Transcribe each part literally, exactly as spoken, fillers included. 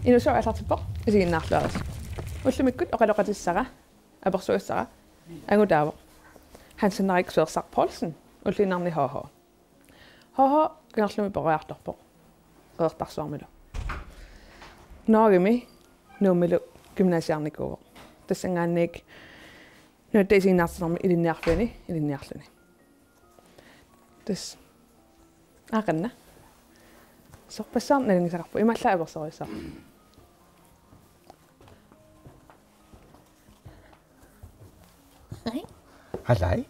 Inuussooq aallartippoq, isiginnaarluarisi. Ullumikkut oqaloqatissara, apersugassara, angutaavoq. Hansen Erik Sørsaq Poulsen, ulluinnarni H H. H H kangerlummi peroriartorpoq. Qeqertarsuarmilu. Norgemi Nuummilu gymnasiarnikuuvoq. Tassanngaanniit Nunatta Isiginnaartitsinermi Ilinniarfiani ilinniarluni. Tassa. Aqanna. Sorpassuarnik nalunngisaqarpoq. Imaallaat apersorujussuaq. Hej. Halløj.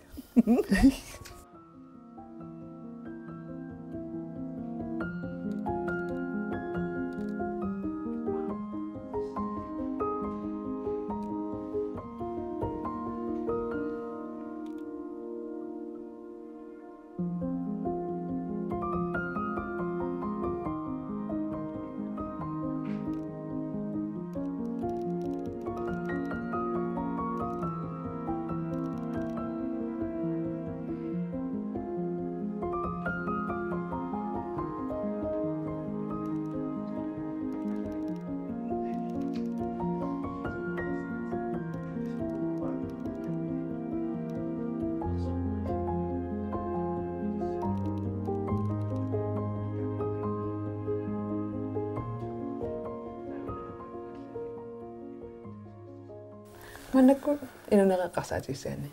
Maannakkut inuuneq eqqarsaatigissaanni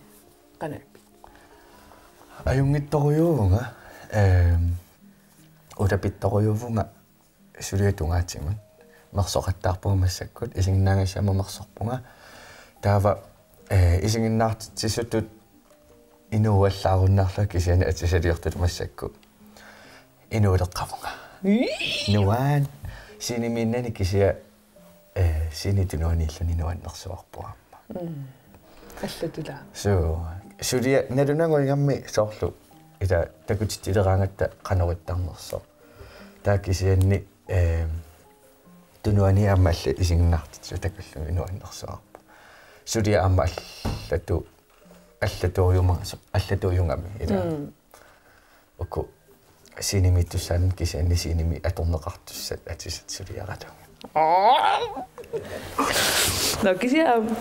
qanoq ippa? Ajunngitsorujuuvunga, ehm, ulapittorujuuvunga suliat tungaatigut. Mersoqattaarpunga massakkut, isiginnaagassat aamma mersorpunga. Taava, eh, isiginnaartitsisutut inuuallaarunnaarlunga kisianni atisaliortutut massakkut inuuleqqavunga. Ii! Nuan. Scenemiinnani kisianni, eh, scenep tunuaniilluni nuannersuarpunga aamma. Mm. Allatut ilaa. Suu, suliaq nalunagu ingammik soorlu ila takutitsileraangatta qanoq ittarnersoq. Taava kisianni, eh, tunuani aamma allat isiginnaartitsisut takullugit nuannersuarput. Suliaq aamma allatu-, allatuujuma-, allatuujugami ilaa. Mm. Uku scenemiittussaanni kisianni scenemi atorneqartussat atisat suliaralugit. Nå, kisianni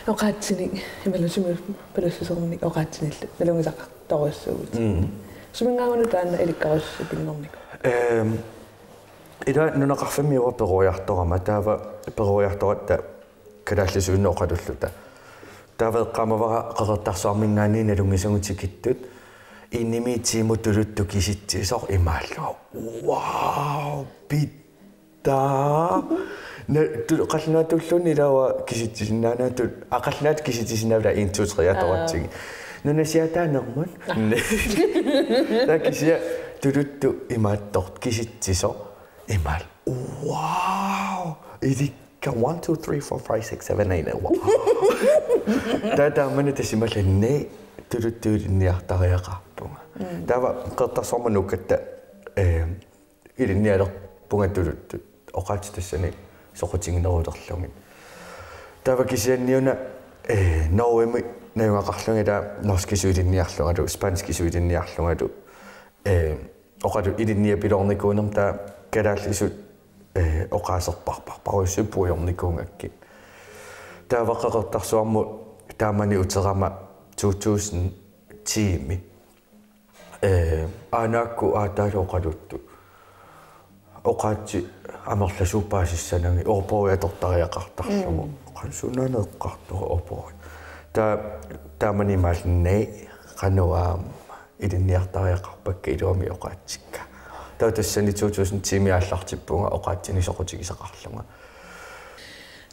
oqaatsinik, imaluunniit sumi palussusernik oqaatsinillu nalunngisaqartorujussuuvutit. Mm. Suminngaanniit taanna ilikkarusutsinngornikuuit? Ehm, ila nunaqarfimmi uanga peroriartorama, taava peroriartoratta kalaallisuinnaq oqalulluta. Taava eqqaamavara Qeqertarsuarminngaanniit nalunngisagut tikittut. Inimi Tiimut tuluttut kisitsisoq imaallugu. Wow, pittaa. Na-, tu-, qallunaatulluunniit ilaa uanga kisitsisinnaanaatut, aa, qallunaatut kisitsisinnaavara en, to, tre atoratsigit. Aa. Nunasiaataanermut. Aa. Taava kisianni tuluttut imaattoq kisitsisoq. Imaal. Wow. Ilikka one, two, three, four, five, six, seven, eight, nine. Wow. Taava taamani tassa imaallaat tuluttut ilinniartariaqarpunga. Mm. Taava Qeqertarsuarmut nuukkatta, eh, ilinnialerpunga tuluttut. Oqaatsit tassani soqutiginerulerlugit. Taava kisianniuna, eh, Norgemi najugaqarlunga ilaa norskisut ilinniarlungalu, spanskisut ilinniarlungalu. Eh, oqalu ilinniapiloornikuunermi taava kalaallisut, eh, oqaaserparparparujussuit puigornikuugakkit. Taava Qeqertarsuarmut taamani uterama to tusind ti-mi. Eh, aanaakku aataalu oqaluttut. Oqaatsit amerlasuut paasissanagit, ordbogit atortariaqartarlugu. Mm. Qanoq sunaana eqqartut ordbogit. Taa-, taamani imaallugu qanoq aamma ilinniartariaqarpakka iluamik oqaatsikka. Taava tassani to tusind ti-mi aallartippunga oqaatsinik soqutigisaqarlunga.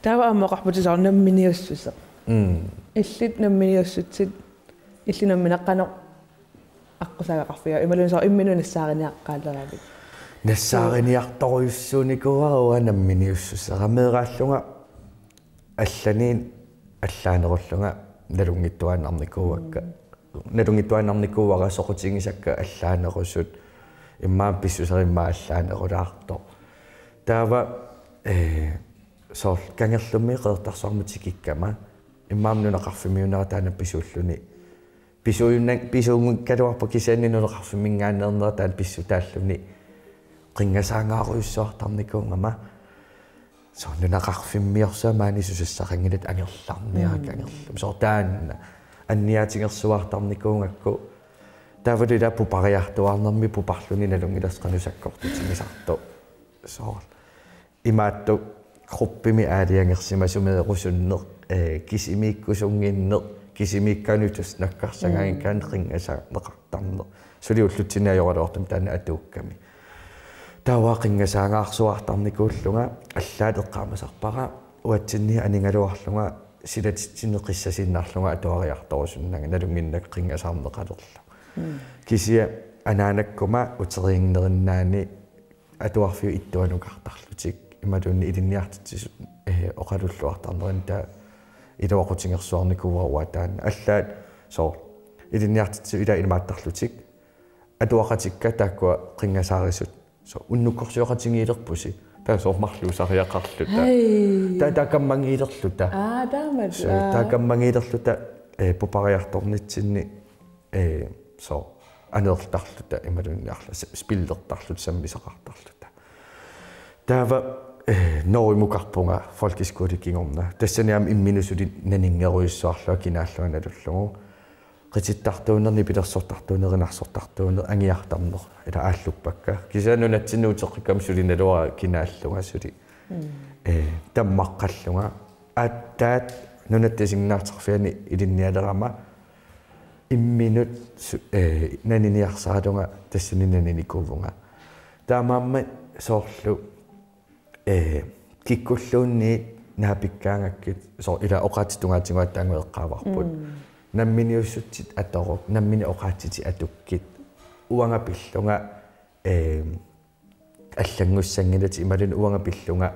Taava aamma oqarputit soorlu namminiussuseq. Mm. Illit namminiussutsit, illit nammineq qanoq aqqusaagaqarfiga, imaluunniit soorlu imminut nassaariniaqqaaleravit? Nassaariniartorujussuunikuuara uanga namminiussusera, meeraallunga allaniit allaanerullunga nalunngitsuaannarnikuuakka. Nalunngitsuaannarnikuuara soqutigisakka allaanerusut, immaqa pissuseq immaqa allaanerulaartoq. Taava, eh, soorlu kangerlummi Qeqertarsuarmut tikikkama, immaqa nunaqarfimmiunera taanna pisuulluni. Pisuujunna-, pisuunngikkaluarpoq kisianni nunaqarfimminngaanneernerat taanna pissutaalluni qinngasaangaarujussuartarnikuugama. soorlu nunaqarfimmiorsuaq maani susassaqanngilat angerlarniarakku. Mm. Angerlumi. Soorlu taanna anniaatigersuartarnikuugakku. Taavalu ila pupariartuaarnermi puparluni nalunngilarsi qanoq sakkortutigisartoq. Soorlu imaattoq gruppimi aalajangersimasumeerusunneq, eh, kisimiikkusunnginneq, kisimiikkaanut tassa nakkarsagaangakkit, mm, qinngasaarneqartarneq. Suli ullutsinni ajoraluartumik taanna atuukkami. Taava qinngasaangaarsuartarnikuullunga allaat eqqaamasarpara uatsinni anigaluarlunga silatitsineqissasiinnarlunga atuariartorusunnanga nalunnginnakku qinngasaarneqalerlunga. Mm. Kisianni anaanakkuma uteriinnerinnaani atuarfiup ittuanukartarlutik imaluunniit ilinniartitsisut, eh, oqalulluartarnerini taava iluaqutigersuarnikuuara taanna. Allaat soorlu ilinniartitsisut ila imaattarlutik atuaqatikka taakkua qinngasaarisut. Soorlu unnukkorsioqatigiilerpusi. Taava soorlu marluusariaqarluta. Hej. Taava taakkammangiilerluta. Aa, taamatut. Soorlu, aa, taakkammangiilerluta, eh, pupariartornitsinni, eh, soorlu aneertarluta imaluunniit arla-, s-, spillertarluta sammisaqartarluta. Taava, eh, norgemukarpunga folkeskole kingorna. Tassani aamma imminut suli naninngerujussuarlunga kinaallunga nalullugu. Qitittartuuneq, nipilersortartuuneq, erinarsortartuuneq, angiartarneq, ila aalluppakka. Kisianni nunatsinni uteqqikkama suli naluara kinaallunga suli. Mm. Eh, tammaqqallunga. Aatsaat nunatta isiginnaartarfiani ilinnialerama imminut su-, eh, naniniarsaralunga tassani naninikuuvunga. Taamaammat soorlu, eh, kikkulluunniit naapikkaangakkit, soorlu ila oqaatsit tungaatigut aatsaannguaq eqqaavarput. Mm. Namminiussutsit atoruk, nammineq oqaatsitit atukkit. Uanga pillunga, eh, allanngussanngillat imaluunniit uanga pillunga,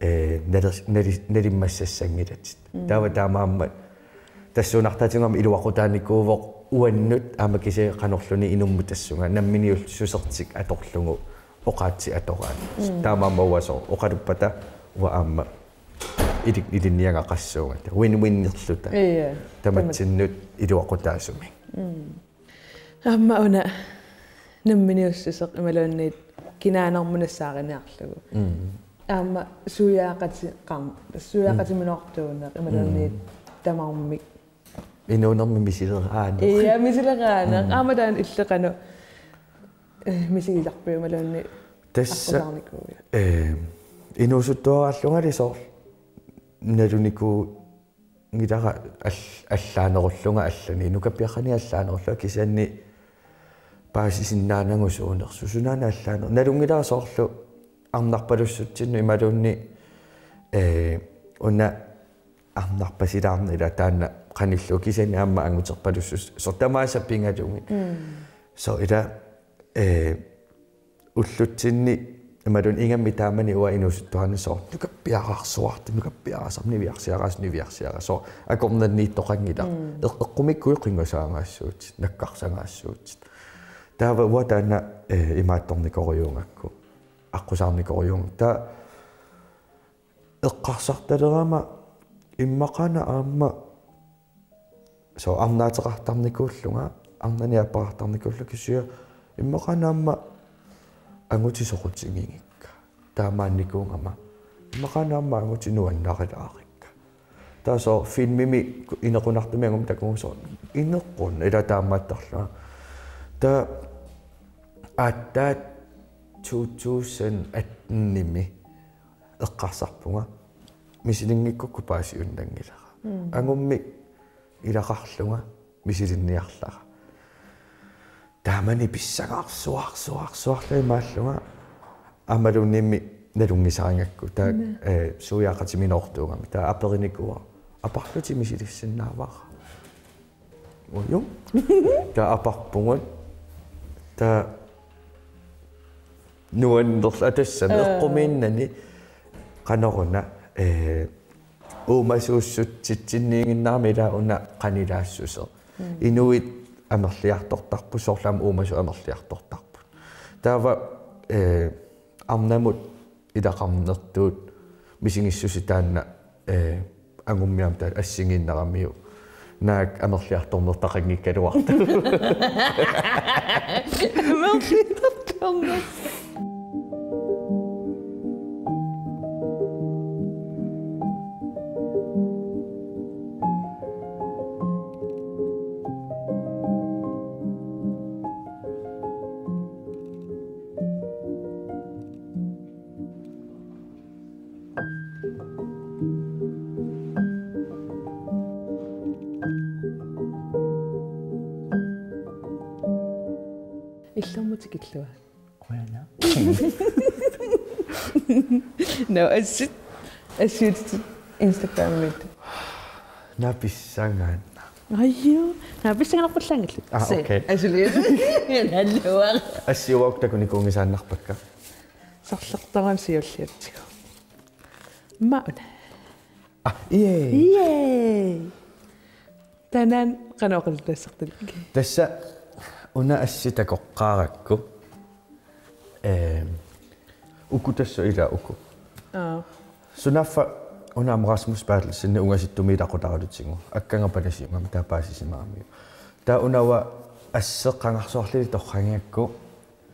eh, naler-, nali-, nalimmassassanngillat. Mm. Taava taamaammat tassuunartaatigut aamma iluaqutaanikuuvoq uannut aamma kisianni qanorluunniit inummut tassunga namminiussusertik atorlugu oqaatsit atoraat. Mm. Taamaammat uanga soorlu oqaluppata uanga aamma ili-, ilinniagaqassuunga. Win-winnerluta. Ia. Tamatsinnut iluaqutaasumik. Mm. Aamma una namminiussuseq imaluunniit kinaanermut nassaariniarlugu. Mm. Aamma suiaaqati-, qam-, suiaaqatiminoortuuneq imaluunniit, mm, tamarmik. Inuunermi misileraaneq. Ia, misileraaneq. Mm. Aamma taanna illit qanoq, eh, misigisarpiuk imaluunniit? Tassa, aqqusaarnikuuiuk? Eh, inuusuttuaraallungali soorlu nalunikuunngilara all-, allaanerullunga allani. Nukappiaqqani allaanerullunga kisianni paasisinnaanagu suunersoq. Sunaana allaaner-. Nalunngilara soorlu arnarpalussutsinnut imaluunniit, eh, una arnarpasilaarneq ila taanna qanillugu kisianni aamma anguterpalussuseq. Soorlu tamaasa pigalugit. Mm. Soorlu ila, eh, ullutsinni imaluunniit ingammik taamani uanga inuusuttuarani soorlu nukappiararsuartut, nukappiararsuarmik niviarsiarasoq, niviarsiarasoq. Soorlu akornanniittoqanngilaq. Mm. Eq-, eqqumiikkuit qinngasaangaassuutit, nakkarsagaassuutit. Taava uanga taanna, eh, imaattornikorujuugakku. Aqqusaarnikorujuugakku. Taava eqqarsartalerama immaqaana aamma soorlu arnaateqartarnikuullunga, arnani aappaqartarnikuullunga kisianni immaqaana aamma angutit soqutigigikka. Taamaannikuugama immaqaana aamma angutit nuannarilaarikka. Taava soorlu filmimi ku-, inequnartumik angummi takugu soorlu inequnaq ila taamaattarlunga. Taava aatsaat to tusind atten-imi eqqarsarpunga misilinngikkukkit paasiunnanngilara. Mm. Angummi ilaqarlunga misilinniarlara. Taamani pissangarsuarsuarsuarlunga imaallunga aammaluunniimmi nalunngisarigakku. Taava, mm, eh, suiaaqatiminoortuugami. Taava aperinikuuara. Aparlutit misilissinnaavara? Uju. Taava aparpugut. Taava nuannerluta tassami. Aa. Eqqumiinnani qanoruna, eh, uumasuussutsitsinniiginnarami ila una qanilaassuseq. Mm. Inuit amerliartortarput, soorlu aamma uumasut amerliartortarput. Taava, eh, arnamut ilaqarnertut misigissuseq taanna, eh, angummi aamma taava assigiinnaramiuk. Naak amerliartornertaqanngikkaluartut. Amerliartornertaq. Illermut tikillugu. Qujanaq. No, assit. Assiit Instagramit. Napissangaanna. Ajuu. Napissanganarpallaanngillat. Ah, okay. Asuli. Nalluar. Assiuak takunikuunngisaannarpakka. Sarlertarami siulliutsigu. Mauna. Ah, yay. Yay. Taanna qanoq oqaluttuassartalik. Tassa una assi takoqqaarakku. Ehm, uku tassa ila uku. Aa. Sunaaffa una aamma Rasmus Berthelsenip ungasittumik ilaqutariitigut. Akkanga palasiugami taava paasisimagamiuk. Taava una uanga asseq qangarsuarli torragigakku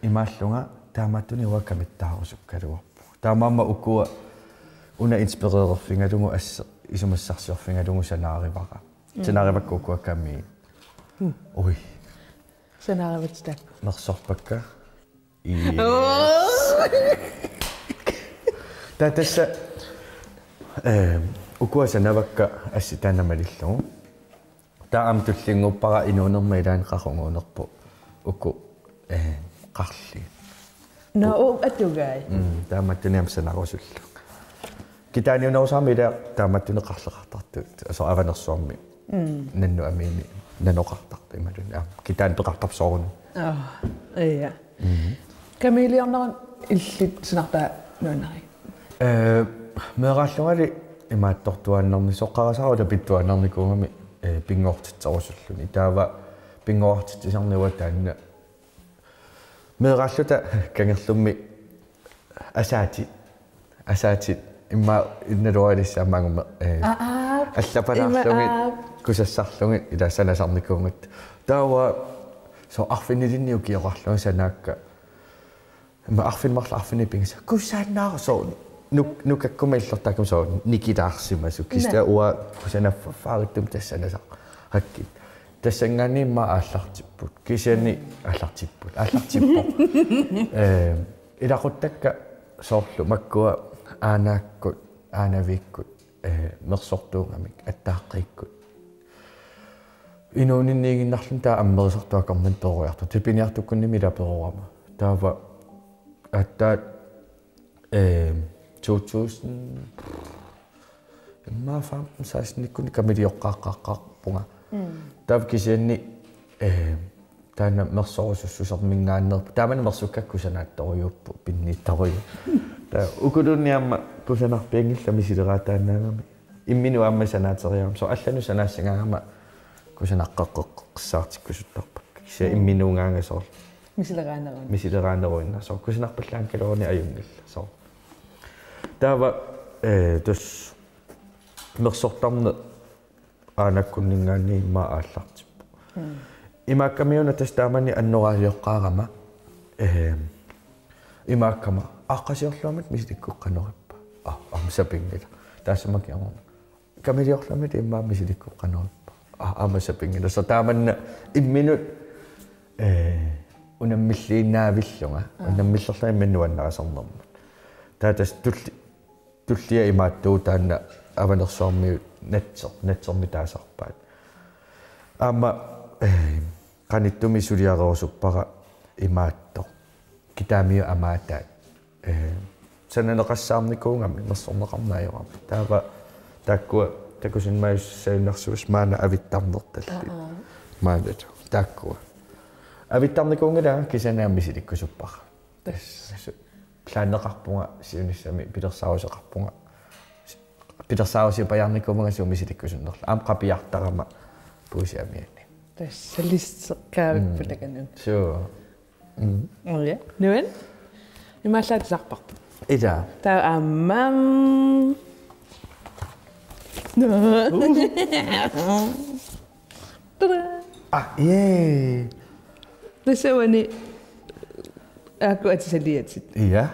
imaallunga taamaattunik uanga kamittaarusukkaluarpugut. Taamaammat ukua una inspirererfigalugu asseq isumassarsiorfigalugu sanaarivara. Sanaarivakka ukua kamiit. Ui. Sanaarivat taakku. Mersorpakka. Yes. Taava tassa, ehm, ukua sanavakka assit taanna malillugu. Taava aamma tullinnguuppara inuunerma ilaanni qaqugoonerput uku, ehm, qarli. No, u-, atugai. Mm, taamaattunik aamma sanaarusullugit. Kitaaniunerusarami ila taamaattunik qarleqartartut. Aso Avanersuarmi. Mm. Nannut amiini nanoqartartut imaluunniit. Aamma kitaani peqartarpoq soorunami. Aa, ja. Kameliornerun illit sinartaa nuannarik? Eh, meeraallungali imaattortuaannarni soqqarasaarut tapittuaannarnikuugami, eh, pinngortitserusulluni. Taava pinngortitsisarneq uanga taanna meeraalluta kangerlummi asaatit. Asaatit immaqa innaluarilissaammaanngummi, eh, Aa, aa. Allapalaarlugit, Ima, aa. Kusassarlugit, ila sanasarnikuugatta. Taava soorlu arfinilinnik ukioqarlunga sanaakka. Immaqa arfineq-marluk arfineq-pingasut. Kusanarsuaq. Nuk-, nukakkuma illortaakkuma soorlu nikilaarsimasut. Kisianni uanga kusanarfaffaartumik tassa sanasara. Hakkit. Tassanngaanniit immaqa aallartipput. Kisianni aallartipput. Aallartippoq. Eh, ilaquttakka soorlu makkua aanaakkut, aanaviikkut, eh, mersortuugamik, attaaqqiikkut. Inuuninniiginnarluni taava ammerisartut akornanni peroriartortut. Tipiniartukkunnimi ila perorama. Taava aatsaat, eh, to tusind, immaqa femten seksten-ikkuni kamilioqqaaqqaaqqaarpunga. Mm. Taava kisianni, eh, taanna mersorusussuserminngaanneerpoq. Taamani mersukkakka kusanaattorujuupput, pinniittorujuupput. Taava ukuluunniit aamma kusanarpianngillat misileraataannaagami. Imminut aamma sanaateriarama. Soorlu allanut sanaassagaangama kusanaqqeqqeqqissaartikkusuttarpakka. Kisianni imminuugaanga soorlu. Misileraaneruin. Misileraaneruinnaat. Soorlu kusanarpallaanngikkaluaruni ajunngillat. Soorlu. Taava, eh, tassa mersortarneq aanakkunninngaanniit immaqa aallartippoq. Mm. Imaakkamiuna tassa taamani annoraalioqqaarama. Ehm, imaakkama aaqqasiorluamik misilikkukkit qanorippa? Aa, aamma sapinngilaq. Taassuma kingorna. Kamiliorluamik immaqa misilikkukkit qanorippa? Aa, aamma sapinngilaq. Soorlu taamanna imminut, eh, unammilliinnaavillunga. Aa. Unammillerlunga imminut nuannarisarnermut. Taava tassa tulli-, tullia imaattugut taanna Avanersuarmiut natser-, natsermik taasarpaat. Aamma, eh, qanittumi suliarerusuppara imaattoq. Kitaamiut amaataat. Eh, sananeqassaarnikuugami, mersorneqarneq ajorami. Taava taakkua takusinnaajussaaginnarsuusi maanna avittarnertallit. Aa, aa. Maanna taakkua. Avittarnikuunngilanga kisianni aamma misilikkusuppara. Tassa. Planeqarpunga siunissami pilersaaruseqarpunga. Pilersaarusiupajaarnikuuvunga suut misilikkusunnerlugit. Aamma qapiartarama puussiamianni. Tassa lisseqqaavippu takanut. Suu. Mm. Oja. Nuan? Imaallaat tusarparput. Ila. Taava aamma. Tada! Ah, yay! Tassa uani aakkut atisaliatit. Ja.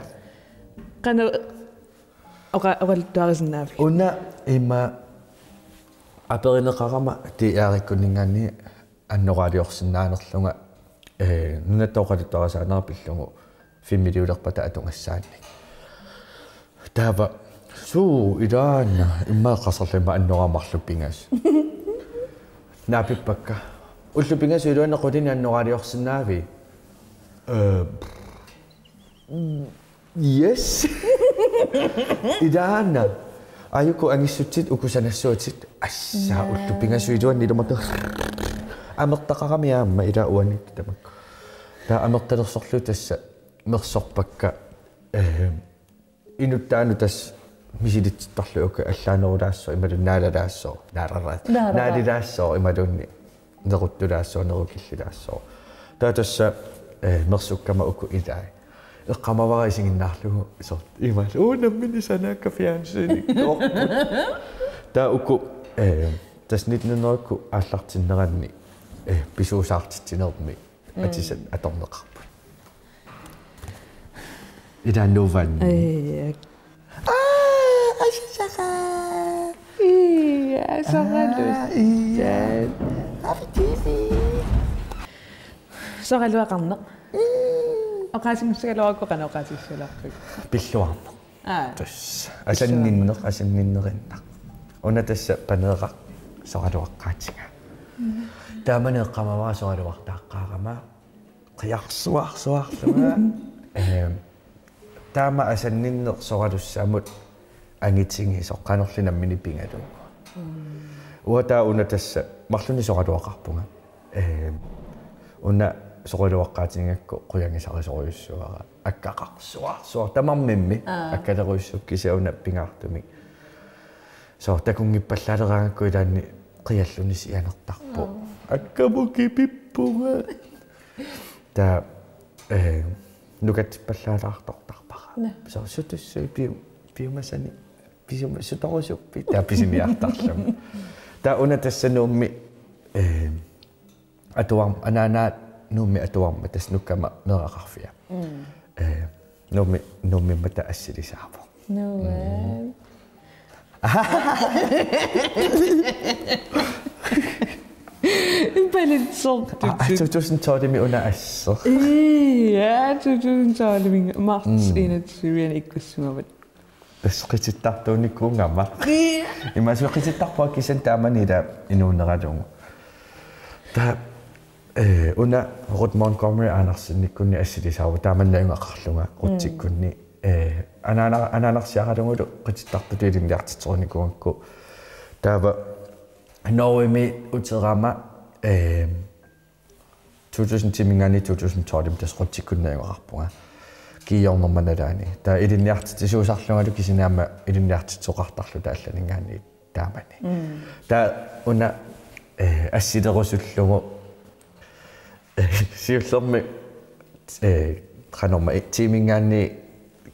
Qanoq oqa-, oqaluttuarisinnaavigit? Una ima aperineqarama D R-ikkunninngaanniit annoraaliorsinnaanerlunga, eh, nunatta oqaluttuarisaanera pillugu filmiliulerpata atugassaannik. Taava suu ilaanna immaqa qasarlima annoramarlu pingas. Naapippakka. Ullut pingasut iluanni qulinik annoraaliorsinnaavigit? Eh, yes. Ilaana. Ajuku angissutsit uku sanassuatit. Assa, ullut pingasut iluanni ilumatu. Amertaqarami aamma ilaa uani tamakku. Taava amertalersorlugu tassa mersorpakka. Eh, inuttaanut tassa misilitsittarlugit allaanerulaassaaq imaluunniit naalalaassaaq, naalalaassaaq, Naalala-, naalalaassaaq imaluunniit neruttulaassaaq, nerukillilaassaaq. Taava tassa, eh, mersukkama uku ilai. Eqqaamavara isiginnaarlugu soorlu imaal, uu, nammineq sanaakka fjernsynikkoorput. Taava uku, eh, tassa nitten hundrede aallartinneranni, eh, pisuusaartitsinermi atisat atorneqarput. Ilaa nuvanni. Ej. Aa, asisara. Ija, soralu. Aa, ija. Avi T V. Soraluaqarneq. Oqaasinngisaagaluarakku qanoq oqaasissagaluarpiuk? Pilluarneq. Aa. Tassa. Asanninneq, asanninnerinnaq. Una tassa Paneeraq soraluaqqaatigaa. Taamani eqqaamavara soraluartaaqqaarama. Qiarsuarsuarlunga. Ehm, taama asanninneq soralussamut angitigisoq qanorli nammineq pigalugu. Uanga taava una tassa marlunnik soraluaqarpunga. Ehm, una soraluaqqaatigigakku qujagisarisorujussuuara. Akkaqarsuarsuaq tamarmimmi. Aa. Akkalerujussuuvoq kisianni una pingaartumik. Soorlu takunngippallaaleraangakku ilaanni qialluni sianertarpoq. Aa. Akkamut kipippunga. Taava, eh, nukatippallaalaartortarpara. Naa. Soorlu sutussui piu-, piumasani, pisuma-, sutorusuppit, taava pisiniartarlunga. Taava una tassa Nuummi, eh, atuarm-, anaanaat Nuummi atuarmat tassa nukkama meeraqarfia. Mm. Eh, Nuummi, Nuummimmata assilisaavoq. Nuummi. Palit sort. Aa, to tusind tolv-imi una asseq. Ja, to tusind tolv-imi marts Mm. enogtyve-ani ikkussimavara. Tassa qitittartuunikuugama. Ja. Imaasumik qitittarpunga kisianni taamani ilaa inuuneralugu. Taava, eh, una Ruth Montgomery Andersennikkunni assilisaavoq taamani najugaqarlunga Mm. Ruthikkunni. Eh, anaana-, anaanarsiaralugulu qitittartutut ilinniartitseqarnikuugakku. Taava Norgemi uterama, eh, to tusind ti-minngaanniit to tusind tolv-imi tassa Ruthikkunni najugaqarpunga. Kiiornerma nalaani. Taava ilinniartitsisuusarlungalu kisianni aamma ilinniartitsisoqartarluta allaninngaanniit taamani. Mm. Taava una, eh, assilerusullugu, eh, siullermik, eh, qanormaa, eh, ti-minngaanniit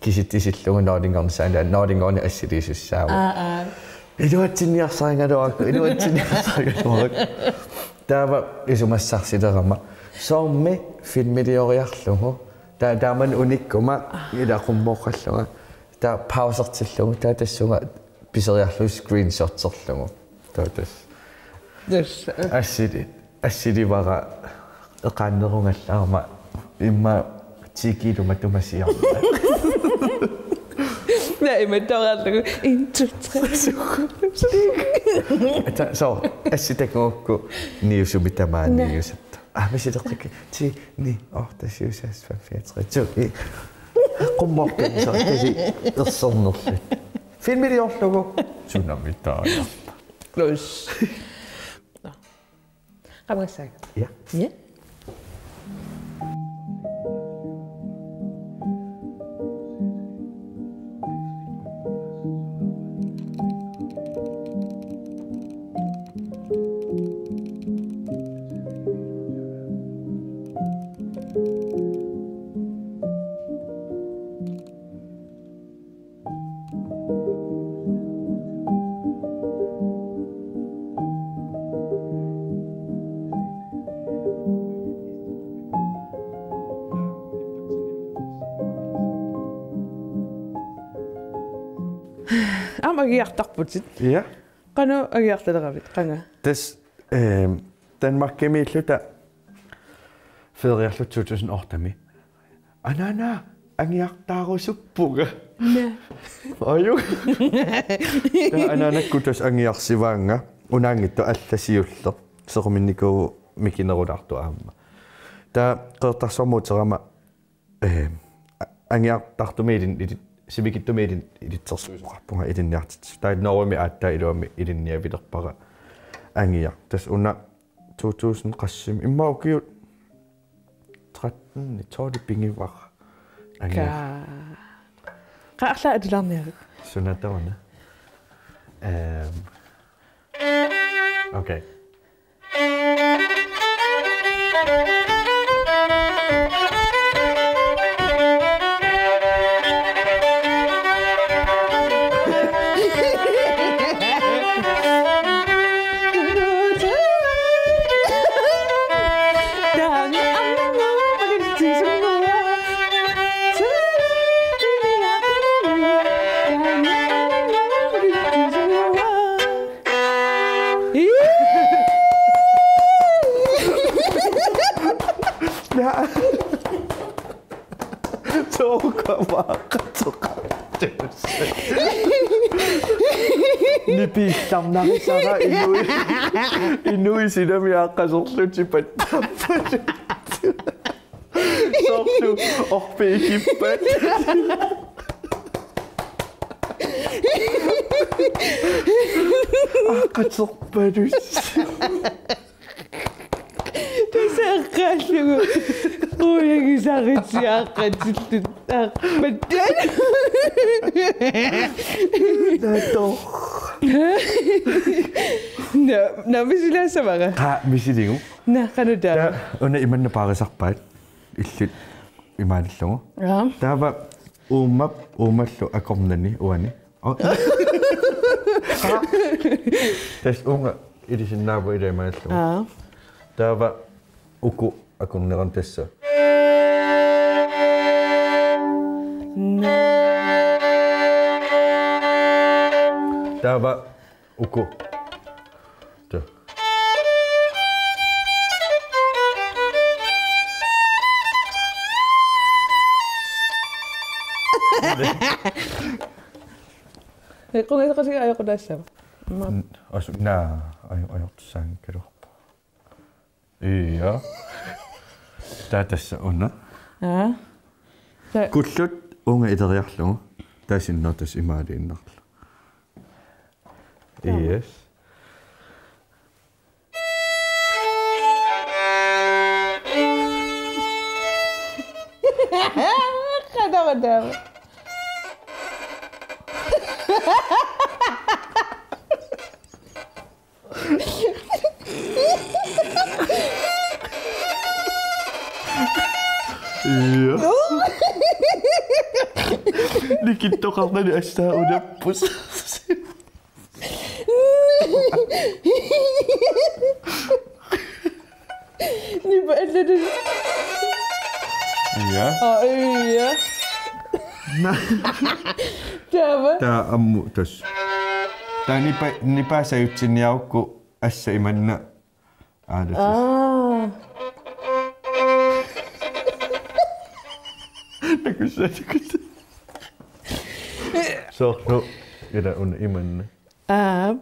kisitsisillugu nulinngornissaanut, nulinngorneq assiliisussaavoq. Aa, aa. Iluatsinniarsarigaluarakku, iluatsinniarsarigaluarakku. Taava isumassarsilerama. Soormi filmilioriarlugu. Ta-, taamani unikkuma ilaa qummooqqallunga. Taava pausertillugu. Taava tassunga piseriarlugu screenshotserlugu. Taava tassa. Tassa. Assili-, assilivara eqaannerugallaarama immaqa ti kilo matuma siorna. Naa, ima toorlugu. En, to, tre. Ata, so, assit takukkukku niusumik tamaani Naa. Niusat. Ah, misileqqikka. Ti, ni, otte, syv, seks, fem, fire, tre, to, en. Qummooqqinni soorlu tasi ersernerlutik. Filmiliorlugu. Tsunami taajappa. Plus. Nå. Qamuassaanga. Ja. Ja. Aamma angiartarputit. Ja. Qanoq angiartaleravit, qanga? Tassa, ehm, Danmarkimiilluta feriarluta to tusind otte-mi. Anaana, angiartaarusuppunga. Naa. Aju. Taava anaanakkut tassa angiarsivaannga. Unaanngitsoq alla siulleq. Sequminnikuuvoq mikinerulaartoq aamma. Taava Qeqertarsuarmut uterama Ee, a-, angiartartumi ilin-, ilit-, sivikitsumi ilin-, ilitsersuisoqarpunga ilinniartitsisut. Taava Norgemi aatsaat iluamik ilinniavilerpara angiaq. Tassa una to tusind qassimi. Immaqa ukiut tretten, tolv pigivara. Angiaq. Ka-, qaarla atulaarniaruk. Suna tamarna. Ehm. Okay. Ja. Soorlu maaqateqartussaq. Nipiillarnarisara inui. Inui silami aaqqasorlutik pattappaluttoq. Soorlu orpiit ikippat. Aaqqaterpaluttoq. Tassa eqqaallugu. Qujagisaritiaaqqatilluni. Aaqqatilluni. Nato. Na, na misilaassavara. Qa, misiligu. Na, qanoq taava? Taava una imanna paarisarpaat. Illit imaalillugu. Ja. Taava uumap, uumallu akornanni uani. Oh. Tassa uunga ilisinnaavoq ila imaalillugu. Ja. Taava uku akorneranni tassa. Taava uku. Tassa. Eqqungasoqasiga ajoqutaassava? Ma- N-, asu-, naa, ajo-, ajortussaanngikkaluarpoq. Ja. Taava tassa una. Ja. Ta- Kullut uunga ileriarlugu. Taava sinnera tassa imaaliinnarlugu. Yes. Qanoq taava? Ja. Nikittoqarnani assaa unapput. Nipa allatut. Ja. Aa, ja. Na. Taava. Taava ammut tassa. Taava nipa, nipa sajutsinniarukku assa imanna. Aa, tassa. Aa. Nakussa, nakussa. Soorlu ila una imanna. Aa.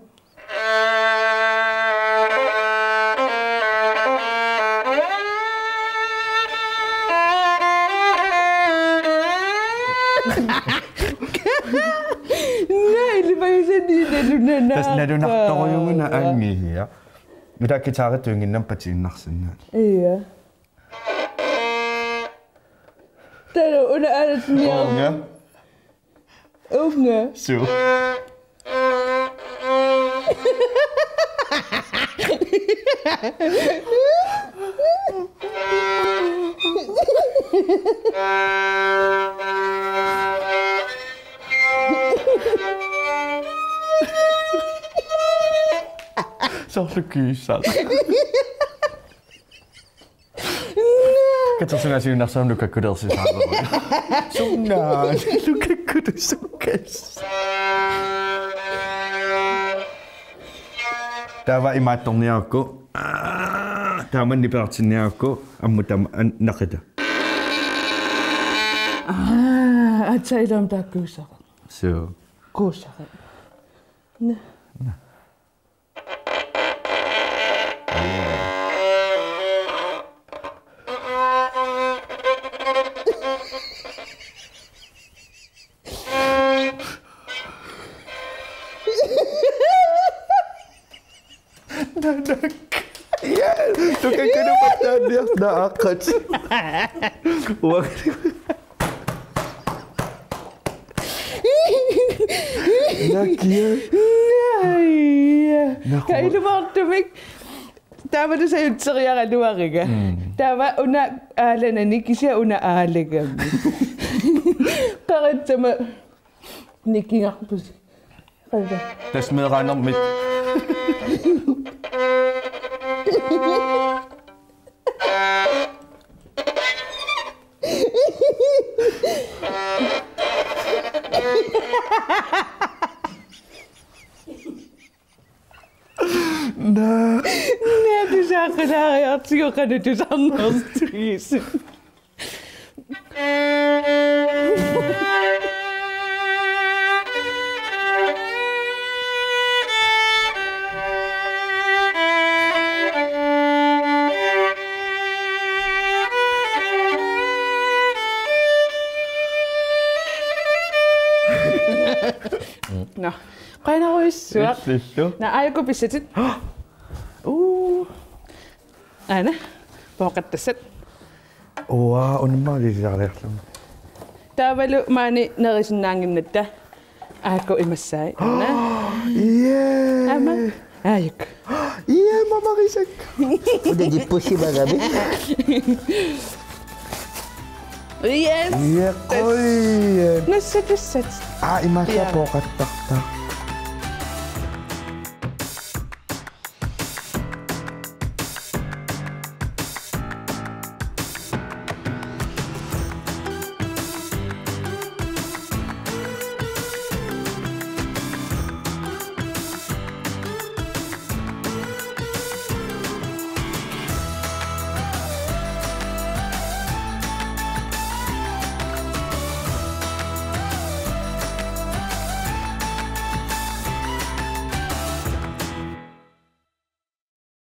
Naa, ilimagisani nalunanaa. Tassa nalunartorujuuna angia. Ila guitarittuinnginnama patiinnarsinnaalluni. Ja. Taava una alatnia. Uunga. Uunga. Suu. Soorlu kyusaq. Katersugaasiunnarsuarmik nukakkulersisaarujuk. Sunna nukakkulersukkas. Taava imaattorniarukku. Taava nipiartinniarukku. Ammut taama an-, naqita. Aa, aatsaat ilumut taakkuussaqaaq. Suu. Kuussaqaaq. Naa. Tukakkanupattaanniarta naaqqat. Uanga. Nakia. Naja. Naku. Kailumoortumik. Taava tusajutseriaraluariga. Mm. Taava una aalanani kisianni una aalagami. Qaritsama nikingarpusi. Qala. Tassa meeraanermit. Naa. Naa, tusaaqqulaariartigu qanoq tusarnersuisi. Nå, qujanarujussuaq. Illillu. Nå, aajuku pissatit. Uu. Aana, pooqattassat. Uaa, unnummaalisilaariarlunga. Taavalu maani nerisinnaannginnatta. Aajuku imassai. Aana. Yay! Aamma. Aajuku. Yay, mamarisakka. Uta dippusimagami. Yes. Yay, qoi. Nassatassat. Aa, imaassaa. Ja. Pooqattartaa.